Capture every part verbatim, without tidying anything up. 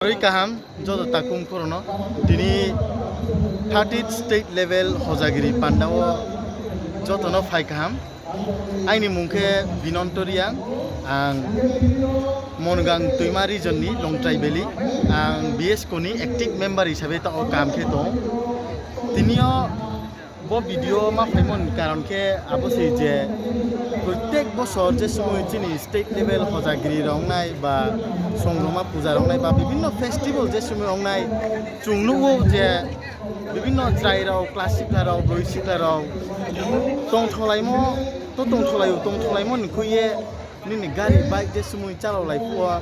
Oi kaham, joto takhuk khorono. Tini thirtieth state level Hojagiri pandao jotono phai kaham. Aini mung khe Binonto Riang, ang Mongang Twima region ni Longtrai Valley, ang B S K ni active member hisabe ta o kam khe tong. Tinio bo video ma phaimani karon khe abo se je protek bosor je somoi chini state level Hojagiri rok nai ba songroma puja rok nai ba bibinno festival je somoi ong nai, chwng nugo je bibinno chwrai rok, class sikla rok, bwrwi sikla rok tongtholaimo, to tongtholaio, tongtholaimo ni khuye nini gari, bike je somoi chalok lai phuo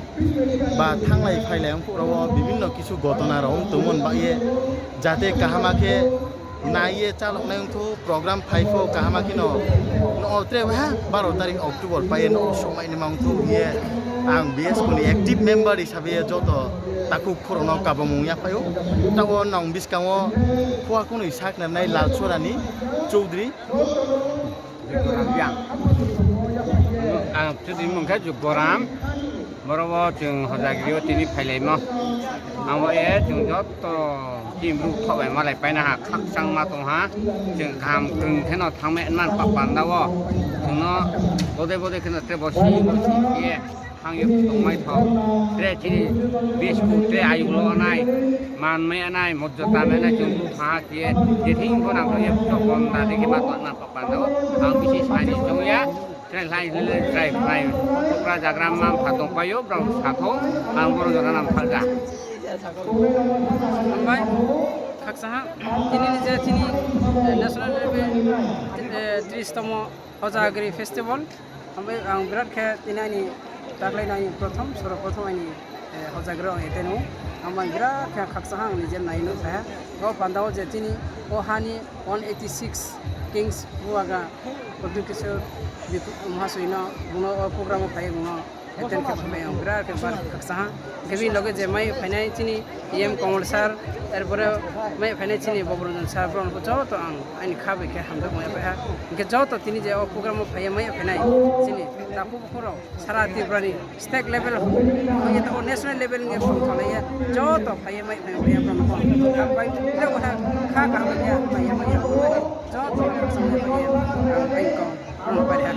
ba thanglai phailai wng phuo rok bibinno kisu gotona rok wng tongmani bagwi jate kaham khe naiye chaloknai wngthu program phaipho kaham kheno. No tre ha baro tarik October paiye no somai ni mangthu ye ang B S K ni active member hisabe joto takhuk khorono kabamung yaphaio. Tabo nong biskango Phuakunui saknarnai Lalsorani Chowdhury. Jogoram yang. Ang chudri mung khe Jogoram. Boro bo chwng Hojagiri o tini phailaimo. Ang bo e chwng joto team ruk thok bai malai paina ha, khakchang ma tong ha. Chwng kaham kwrwng kheno thangmai man pa panda o. Chwngno bodai bodai kheno tre bo si bo si ye. Thang yo tongmai thok. Tre chini bisku tre ayuk lo nai. Man mai nai, mojjo ta mai nai, chwng bu pha ha kiye. Je thing bo nang ye chok bom da de ki ma to na pa panda o. Ang bisi sani chong ya. Tre lai lai tre prai. Okra jagra ma pha tong payo, brau sa tho. Ang boro jora nam pha da. Hambai, khaksa ha. Tini ni je tini, eh, national level, eh, tris tomo Hojagiri Festival. Hambai ang birat khe tini ani taklai nai prothom, soro prothom ani, eh, Hojagiri ang ete no. Hambai birat khe khaksa ha ang nije nai no kha. O panda o je tini o hani one eighty six Kings Buaga Pradyut Kishore Biku Mahasoi no buno o program o phai buno. Attend khe phai ang birat khe bar khaksa ha. Khe bini loge je mai phainai chini E M Kamal sir, erpore mai phainai chini Bobronjon sir, borok joto ang ani kha bai khe hamjak maya pai ha. Hingkhe joto tini je o program o phaiya mai phainai chini takhuk bukhuk rok sara Tripura ni state level hingkhe o national level hingkhe song thalaiya joto phaiya mai phaiya borok no kha bai khe kha kaham khe maya maya joto khaksa maya phaiya ang bai kong borok no pai ha.